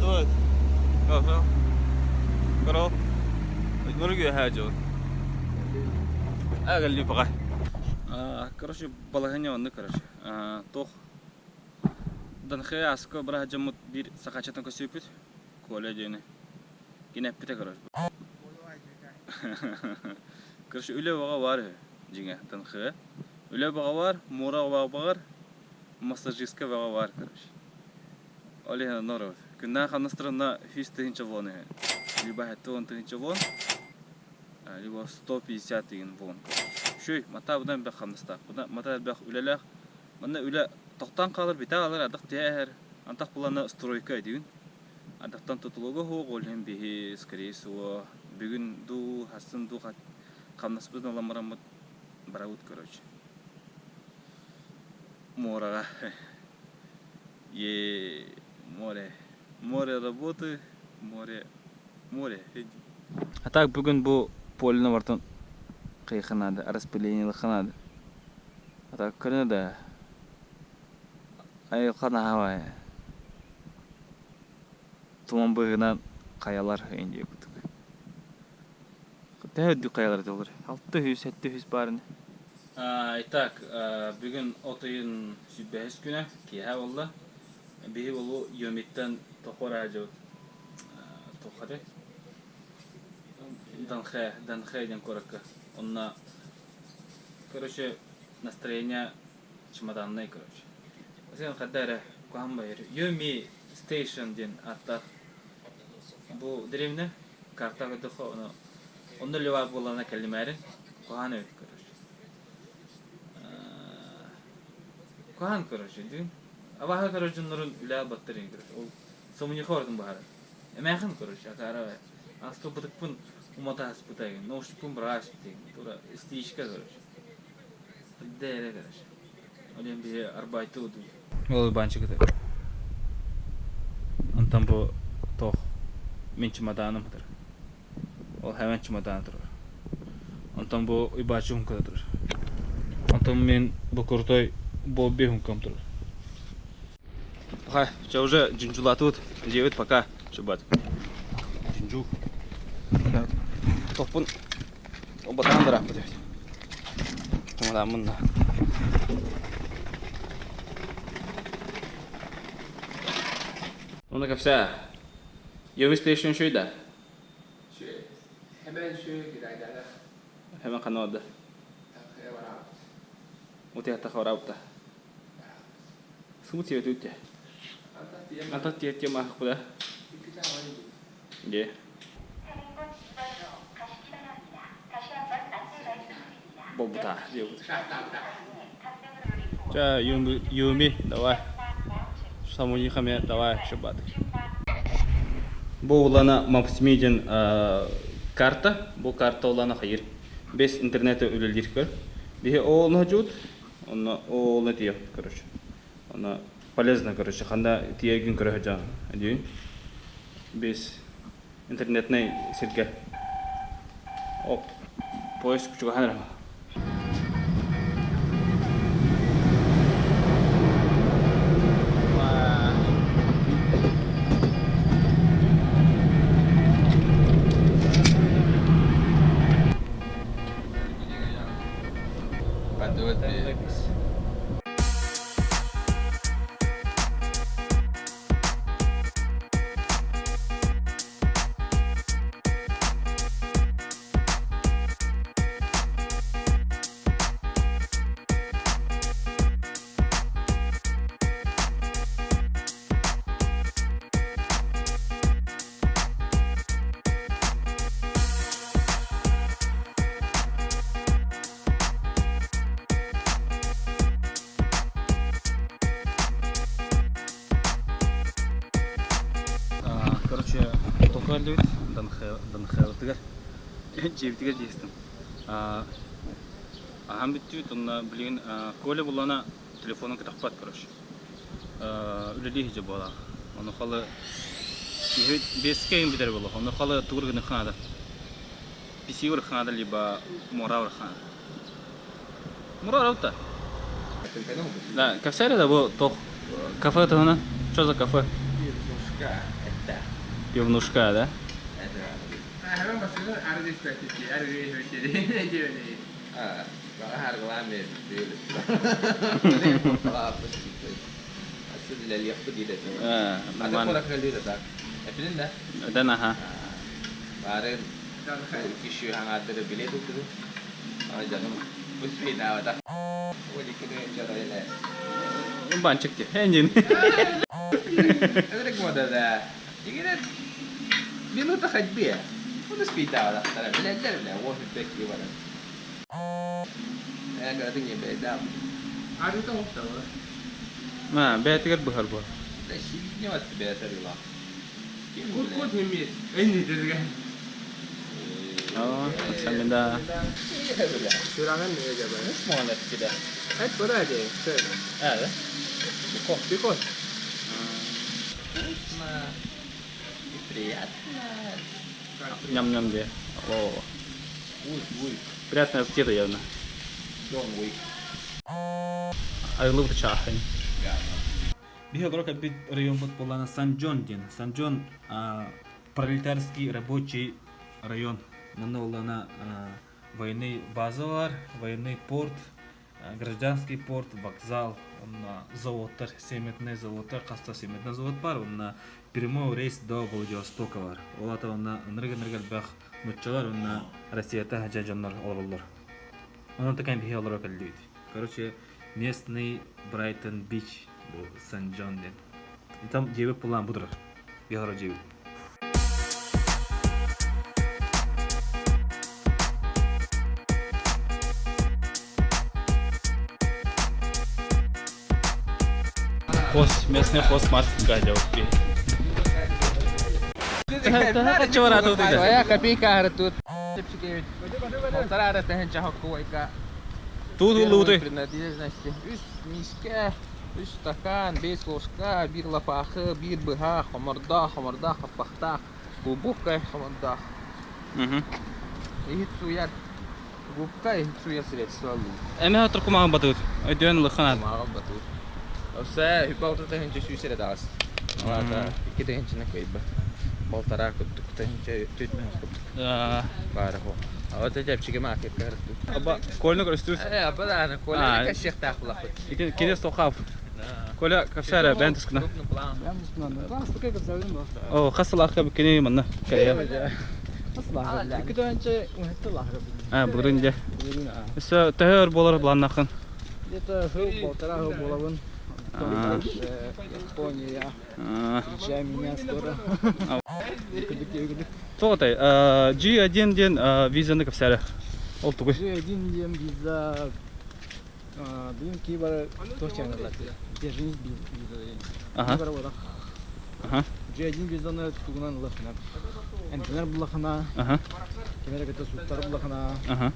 Вот. Көрө. Нургу хаажо. Агалли пока. Короче, балаһыня онны, короче. Тох Данхэ аско быраһа дьоммут биир сахачатын көсүүпүт. Коля диэни. Кини эппитэ, короче. Короче, үлэ баҕа бар үһү, дьиҥэ, Данхэ. Үлэ баҕа бар, муора баҕа бар, массажистка баҕа бар, короче. Ол иһин онно Күннээх хамнастарына 100 000 вон үһү. Либо 70 000 вон, либо 150 деген вон. Үчүгэй, мата быдан элбэх хамнастаах, мата элбэх үлэлээх. Манна үлэ тохтоон хаалар, бүтэ хаалар, ардах түһэ Антах булана стройка өйдүүн. Ардахтан тутулуга суох, ол иһин биһи, скорее всего, бүгүн дуу, хассын дуу хамнаспытын ылан бараммыт барабыт, короче. Муораҕа. Е море. Море работы, море, море. А так бүгүн бу поле бартын кыйха надо, распыление надо. А так көрүнэ да айылҕа наһаа туман быыһынан хайалар диye курдук. Төһө үрдүк хайалар этилэр? 600, 700 баар ини. Итак, бүгүн от ыйын 25 күнэ, киэһэ буолла. Биһи болу Йомиттан тохор аажыбыт. Тохоре. Данхэ, Данхэ диэн куоракка. Онно, короче, настроение чемоданный, короче. Сен хадда эрэ куһаҕан байыр. Йоми Station диэн ааттаах бу деревня карта көрдөххө ону онно лева буоллаҕына кэллимээрин куһаҕан эбит, короче. Куһаҕан, короче, дүү. Абааһы көрөр дьоннорун үлэ албаттар ини, короче. Ол сомуньуха барытын баһара. Эмээхин, короче, акаара аска бытыкпын умата аспыта эгин, наушникпын быраҕа аспыта эгин. Тура истеричка, короче. Дэ эрэ, короче. Ол иһин биһи арбайтыы удуу. Ол банчык ытыр. Онтон бу туох мин чемоданым ытыр. Ол хэмэн чемодан турар. Онтон бу Уйбааччы хумката турар. Онтон мин бу крутой Бобби хумкам турар. Хай, чэ уже джинджулатыбыт. Дьиэбит пока шыбат. Джинджу. Топпун батаан барааппыт эбит. Чемоданмын да. Оны кэпсээ. Йоми Station үчүгэй да? Үчүгэй. Hemen үчүгэй гидайдара. Hemen ханна барда? Тахыа бараабыт. Утуйаттаха бараабыта. Субут сиэбит үтте. Антах тиэт маахпыда. Дьэ. Болбута диэбит. Ча Юми, давай. Самуни давай, шабат. Бу улана Maps.me диэн карта. Бу карта улана хайыр. Без интернета үлэлиир көр. Биһи оолну хажут, онно оолну тиэ, короче. Она полезно, короче, ханда тиэгин көрө хажан. Дии. Без интернетный сирге. Оп. Поиск чугахан. Короче, тоқалыбыт Данхэлтыгар дьиэбитигэр дьиэстим. Аһаан бүттүбүт, онно билигин Коля буллана телефонун көтөхпөт, короче. Үлэлии сылдьар буолаах. Ону халы бэскэ иһин бүтэр буолуох. Ону халы тугур гына хаада. PC хаада либо муора хаада. Муора да. Да, кафе да бу тох кафе туһунан. Что за кафе? Пивнушка, да? Нормально. Да, ага. Банчик ти. Энин. Минута ходьбы. Ну, А, бэйэтигэр быһар буо. О, да. Ням-ням де. О. Приятного аппетита явно. Айылыбыт чаахын. Биһи олорор кэлбит райоммут буоллаҕына Сан-Джон диэн. Сан-Джон пролетарский рабочий район. Манна буоллаҕына военный база бар, военный порт, гражданский порт, вокзал, онно заводтар, цементный заводтар, хаста цементный завод бар, онно прямой рейс до Владивостока бар. Ол аата онно ынырык-ынырык элбэх нуччалар уонна Россията сылдьар дьоннор олороллор. Онон такан биһи олоро кэллибит. Короче, местный Брайтон Бич бу Сан-Джон диэн. Там дьиэбит булаан бу турар. Биһи олорор дьиэбит. Хост, местный хост маркетинга делать. Твоя копейка тут. Полтора Тут улуутуй. Принадлежности. Үс миискэ, үс стакан, биэс ложка, биир лапаахы, биир быһах, хомордоох, хомордоох, хаппахтаах, глубокая хомордоох. Иһит сууйар губка, иһит сууйар средство Эмэ отур кумаҕын батыгыт. Өйдөөн ылыххан Кумааҕын батыгыт. Осе 36 тыһыынча 100 эрэ таҕыс. Алаата 2 тыһыынчаны кыайбат. Полтора курдук тыһыынча түт курдук. Баара хо. А чэпчэки маркетка ырыттым. Аба Коля көрүстүбүт. Э, аба дааны Коля кэшиэхтээх булахпыт. Кини сохав. Коля кэпсээрэ бэйэн тускуна. О, хас сылаахка кини манна кэлэ. А, былырын дьэ. Өссө төһө өр буолар былааннааххын? Где-то жил полтора года булабын. Япония. Встречай меня скоро. Тоҕотай, G1 диэн визаны кэпсээрэ. Ол тугуй? G1 диэн виза блин кибер туох беженец виза Ага. Ага. G1 визаны тугунан ылахына. Эмтэнэр буллахына, Ага. кимэрэ кытта сууттар буллахына, Ага.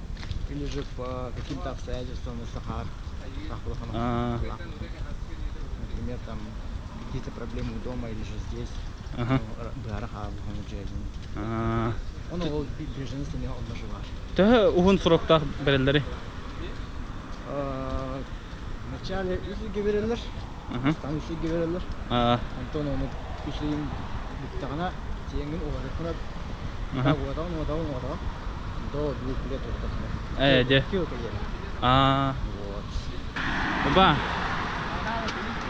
или же по каким-то обстоятельствам сахар А. Например, там какие-то проблемы дома или же здесь. Ага. G1. А. Он ол беженец он наживар. Төһө уһун сроктаах бэрэллэри? Вначале үс ыйга береллер, бастаан үс ыйга береллер. Онтон ону үс ыйын бүттэҕинэ тиэҥҥин уҕарыаххына уҕатаҕын, уҕатаҕын, уҕатаҕын. До двух лет уҕатаххына. Э, дьэ. Аа. Вот. Ба.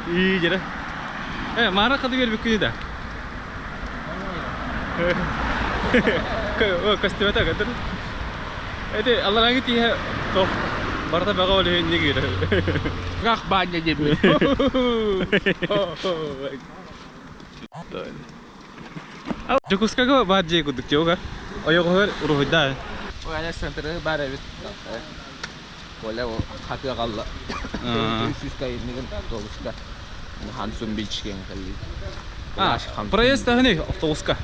Ии, дьэрэ. Э, маара хады биэрбиккүнүй да? Костюмата көтөр. Эти алларааҥы тииһэ туох барыта бөҕө ол иһин иннигиир. Как баня диэбит. Дьокуускайга баар дьиэ курдук дьиэ ойоҕоһугар уруһуйдаа. Ой, ана центры баар эбит. Коля хатыа қалла. Үс кайынныгын автобуска. Хансун бичкен кэлли. А, проезд таһыный автобуска.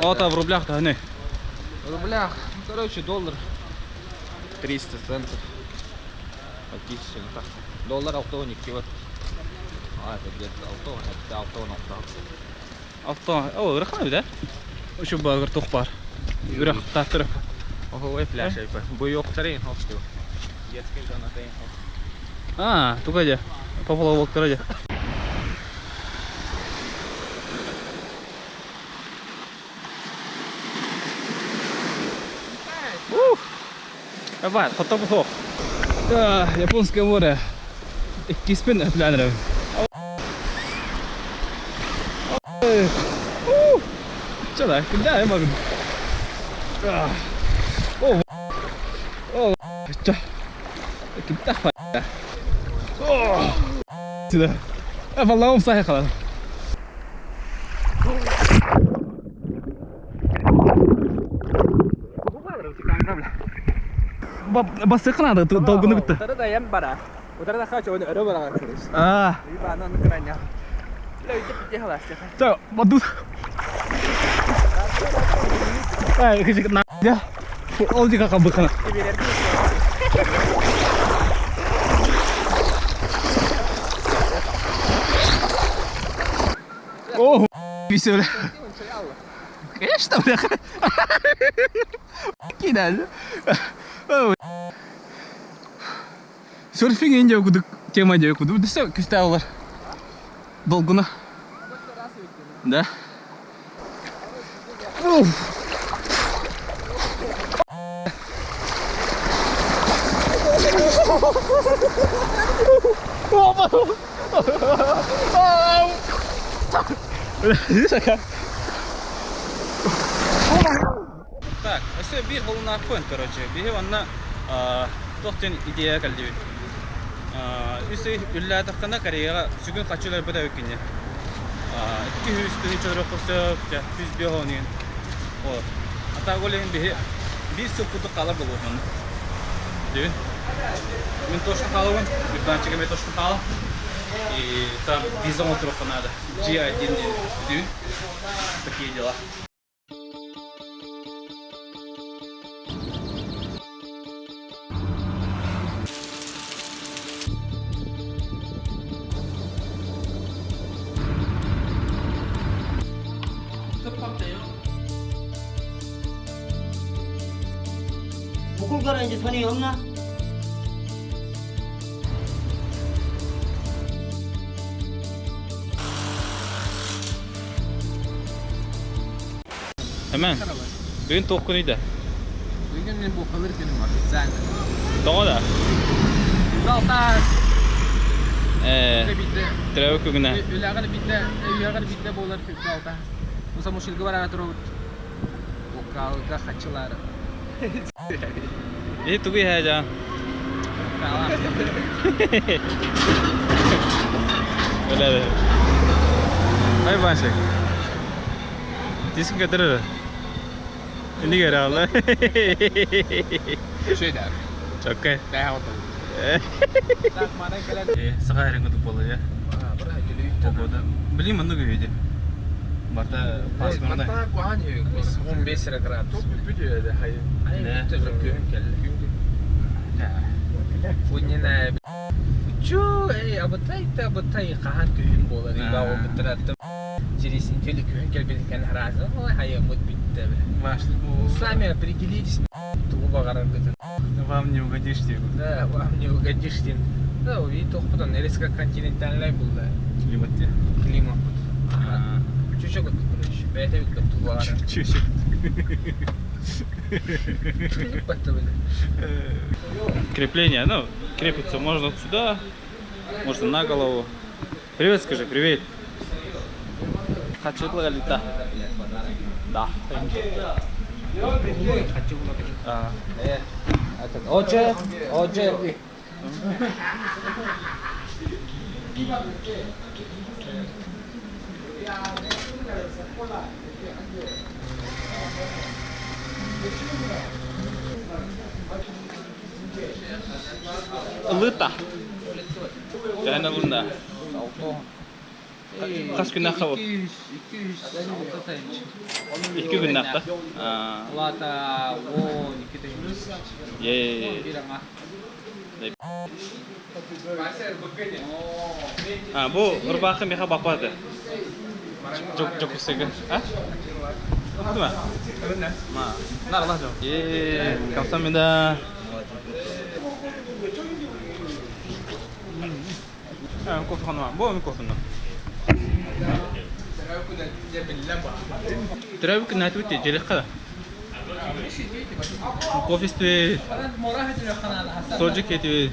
Ота в рублях таһыный. В рублях, короче, доллар 300 центов. Фактически, ну так. Доллар алтоник вот. А, это где-то алтон, это алтон, алтон. Авто, о, ырахан эбит, Үчү багыр тух бар. Үрэх тааттыр. Ого, пляж, буйоктарын хопту. Детский зона А, туга дьэ. Поплавоктара дьэ. Давай, хоту бу. Японское море. Иккиспин өтүлээн Чала, куда я могу? О, о, ча. Киптах О, сюда. Валлаум сахи Басыхына долгуну битте. Утары да ем бара. Утары да хачы оны өрө бараҕар кырыс. А. Бааны оны кыраня. Так, баду. Ай, кыжык на. Ол жига кабыкына. О, бля. Конечно, бля. Кидал. Серфинг инде кудук тема де куду. Десе күстәләр. Долгуна. Да. Уф. Так, өсө бир холуна көн, короче. Биһи онна тохтен идея калдибит. Үсө үлләтәккәнә Кореяга сүгүн качылар бу да өккене. Икки хүс тыһы чөрө курсып, жа хүс бихонин. Вот. Ата голен биһи бир сыл куту кала булуһун. Дибин. Мен точно калабын, Бирданчыга мен точно кала. И там виза отыруққа надо. G1 дибин. Такие дела. 묶을 거라 이제 손이 없나? Hemen. Bugün to'qqun edi. Бүгүн мен бу калыр күнүм официально. Тоҕо Балта. Э, Битте. Треве күгүнэ. Үләгәр битте, өйгәр битте болар күп балта. Муса мушилге бара турабыт. Окалга хачылар. И тугуй хэ жа. Кала. Öyle. Ay başak. Disin kadar. Ne göre Allah. Şey der. Çok iyi. Daha oldu. Так, мана келе. Саха эрен кутуп болду я. Бара келе. Погода. Билим аны көйдү. Барта пасмурда. Мата куан 15 градус. Ne? Күн келди. Унина Чу, эй, абытай та абытай кахан күн болар. Иба ол битират. Через неделю күн келбеткен разы. Ой, хайымыт битте. Сами определитесь. Тугу багарар. Вам не угодишь тебе. Да, вам не угодишь. Да, увидеть тохпутан резко континентальный был, да. Климат те. Климат. Ага. Чуть-чуть вот, короче. Бәйте бит тугу багарар. Чуть-чуть. Крепление, ну, крепится можно сюда, можно на голову. Привет, скажи, привет. Хочу лита. Да. А, Отже, отже. Лыта. Жайна лунда. Кас күн ақы 200, 206 тайынчы. Икки күн ақта. Лата, 10, 2 тайынчы. Е. Бир аңа. А, бу ырбақы меха бапады. Жок жок усеге. А? Тума. Ма. Нарла жок. Е, 감사합니다. 아, кофе ханма. Бу кофе. Трәбік нәтүте желек қада. Кофе истибит. Сожик этибит.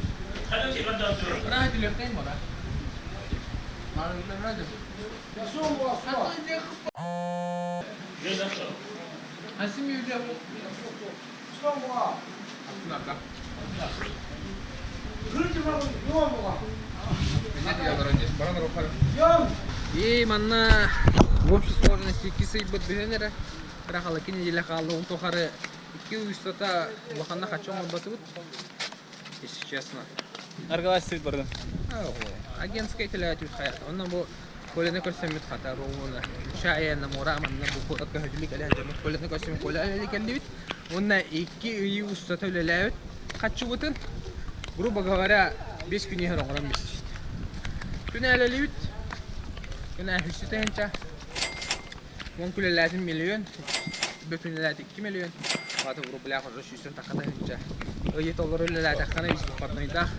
И манна в общей сложности икки сыйбыт бүтэн эрэ. Кыра икки неделя хаалла, ол тухары 2 ый устата улаханна хаччы оҥорботубут. Если честно. Аргалас барды. Агентскай телеатюр хаят. Онно бу Коляны көрсөммүт хата ровно. Чая мура манна бу куоракка хөдүлүк эле дьоммут Коляны көрсөммүт Коля эле келдибит. Онна 2 ый устата үлэлээбит хаччыбытын, грубо говоря, 5 күн иһэр оҥорон биспит. Күн элелибит. Күн үс тыһыынча. 10 күлэлээтин миллион. Бөкүнэлээтин 2 миллион. Хата в рублях уже сүүстэн тахха тыһыынча. Ыйы толору үлэлээтэххинэ үс выходнойдаах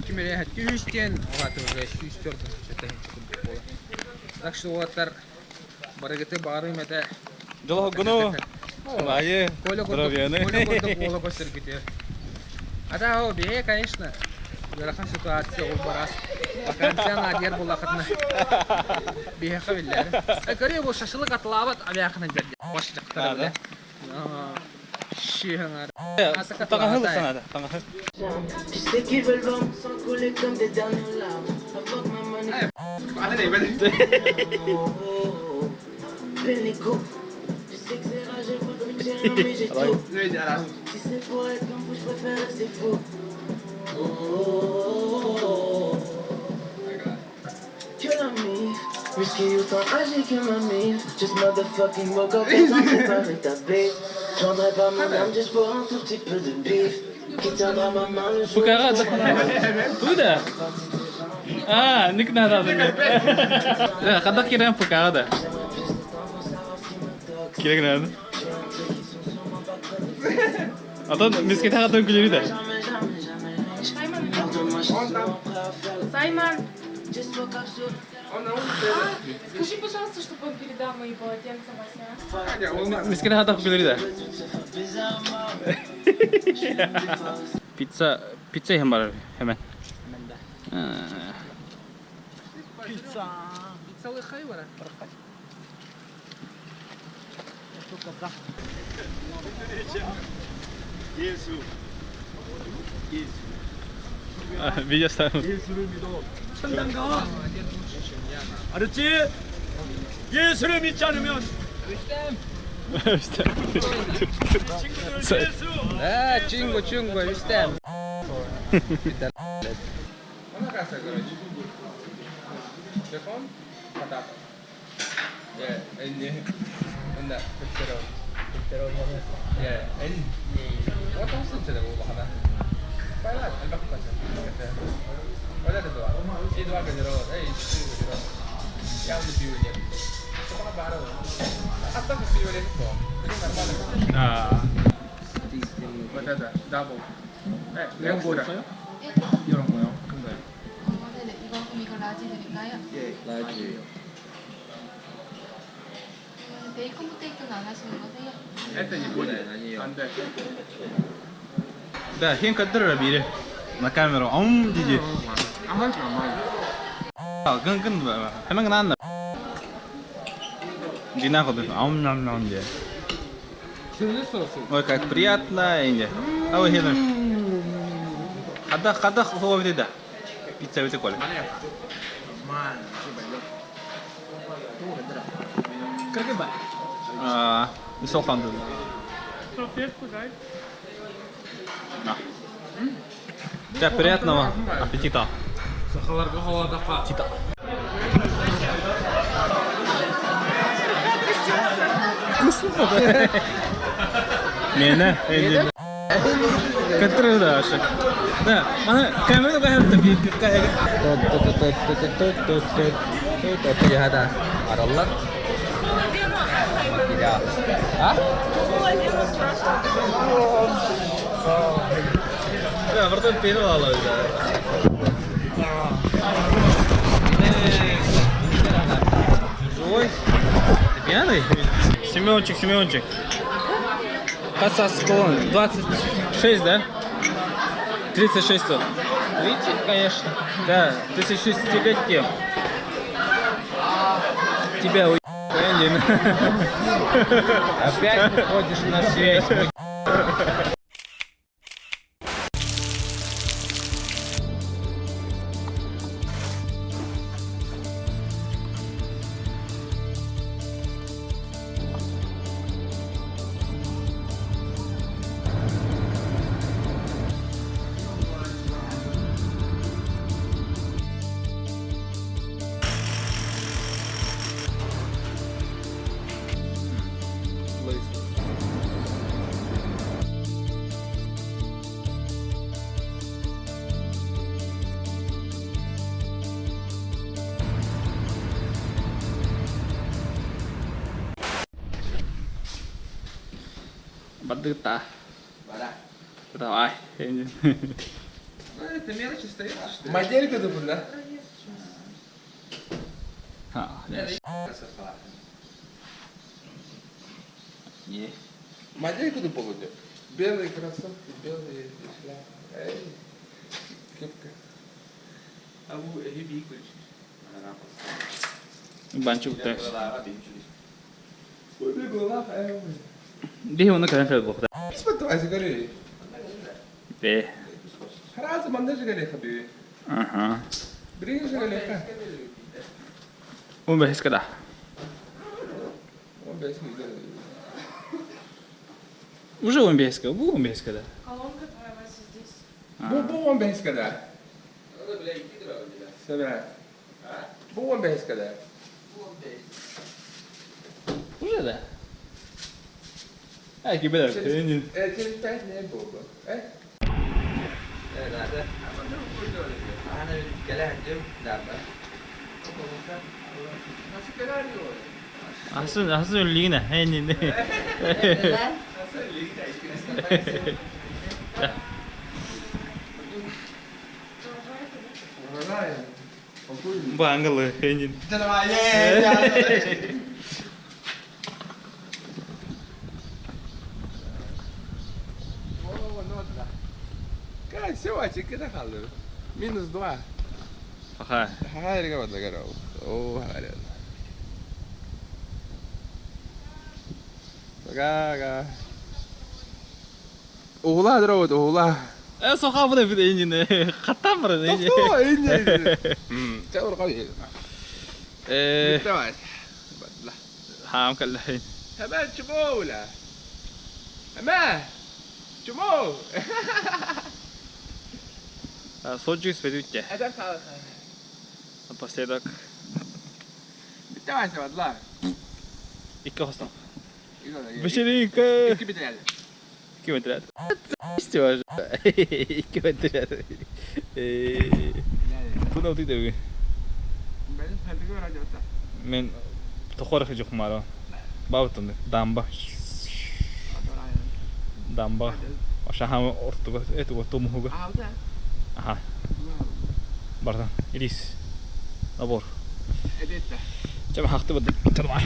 2 миллион 200 диэн, хата уже 104 тыһыынча курдук буолар. Так что уолаттар барыгыты баҕарым этэ. Дьолгуну. Айы. Коля курдук, Коля курдук уола көрсөргүтүөр. Ата ол бэйэ, конечно, ыарахан ситуация ол барас. Вакансия наадыйар буоллаххытына биһиэхэ биллэр. Көрүө бу шашлык атылаабат авиахынан дьэр. Баш дьахтар билэ. Шиһаҥар. Таҥаһы санаата. Таҥаһы. Je sais qu'ils veulent voir mon sang couler comme des dernières larmes. Avant que ma money. Oh, oh, Pénico. Je sais que c'est rare, je voudrais que j'ai rien, mais j'ai tout. Si c'est pour être comme vous, je préfère rester fou. Oh, oh, oh, oh. Que la mif, whisky autant âgé que ma mif. Just motherfucking woke up et t'en préparer ta bif. Je vendrai pas mon âme juste pour un tout petit peu de bif. Qui tiendra ma main le jour où je Туда? А, ник надо. Да, когда кирем пока да. J'aimerais plus de temps pour savoir ce qui me toque. Кирек надо. J'ai un truc qui sont sûrement pas près de А то мискете хатан күлери да. Jamais, jamais, jamais. Pardonne-moi, je suis souvent prêt à faire le Саймон, Just woke up sur скажи, пожалуйста, чтобы он передал мои полотенца, Вася. Мискете хатан күлери да. tout se fait bizarrement. Пицца, пицца hem бар hemen. Пицца. Пицца лыхай вара. Видео ставим. 천당가 알았지? 예수를 믿지 않으면 친구들 예수 Да, чинго, чинго, Рустем. Она красная, короче. Бекон, patata. Yeah, and да, пепперони. Пепперони. Yeah, and what else is there? والله فايلات البقى ولا تدوا. إيه دوا كجرو، إيه شو كجرو. يا ولد بيولي. طبعا بعرف. حتى في بيولي تبغى. А. Вот это, double. 이런 거 있어요? 이런 거요? 큰 거요? 네, 이거 그럼 이거 large 드릴까요? 예, large. 이거는 베이컨 potato는 안 하시는 거세요? Это не будет. 안 돼. Да, хен кадыр бири. На камеру. Ам диди. Гын гын hemen гынан. Дина ходы. Ам нам нам де. Ой, как приятно. Инде. А вы хен. Хада хада хо вида. Пицца вите коле. А, сол ханды. Салфетку дай. На. Да, приятного аппетита. Сахаларга халадака. Аппетита. Мені, енді. Кәттірі да ашы. Да, мана камера кайда бит кайда. Ту-ту-ту-ту-ту-ту-ту-ту-ту. Араллар. А? Да, братан, пену ала. Ой, ты пьяный? Семенчик, Семенчик. Хас саас 26, да? 36 сыл. Видите, конечно. Да, 36-летний. Тебя у***, Опять выходишь на связь, мой. Бадыта. Бара. Давай. Это мелочи стоит, что ли? Моделька да, да? Не. Модельку до полудня. Белые кроссовки, белые шляпы. Эй, кепка. А вы Банчук текс. Бе, Бе, оны кәлән кәлән бохта. Бе. Ага. Он бе хискада. Уже он бе хискада, бу он бе хискада. Колонка твоя, Вася, здесь. Бу он бе хискада. Сәбә. Бу он бе хискада. Уже да. Ай, кибер. Через 5 дней был бы. Асын, асын үллигин, әйнин. Бу ангылы, әйнин. Минус 2. Аха. Угла дровот, угла. Э, соха бу да бит әйнин. Хаттан бар әйнин. Тоқто, әйнин. Чаур қой. Э, Давай. хам каллай. Тәмә чмоула. Әмә. Чмоу. Соджик сведүтте. Это хал. Напоследок. Давай, сабадла. Икки хостон. Бешерика. Икки битәл. Икки метрят. Истиваж. Икки метрят. Э, Куда ты дәү? Мен тохор хыжы хумаро. Бабытын дамба. Дамба. Аша хам ортуга, этуга томуга. Аха. Бардан. Ирис. Набор. Эдетте. Чама хакты бад. Чама.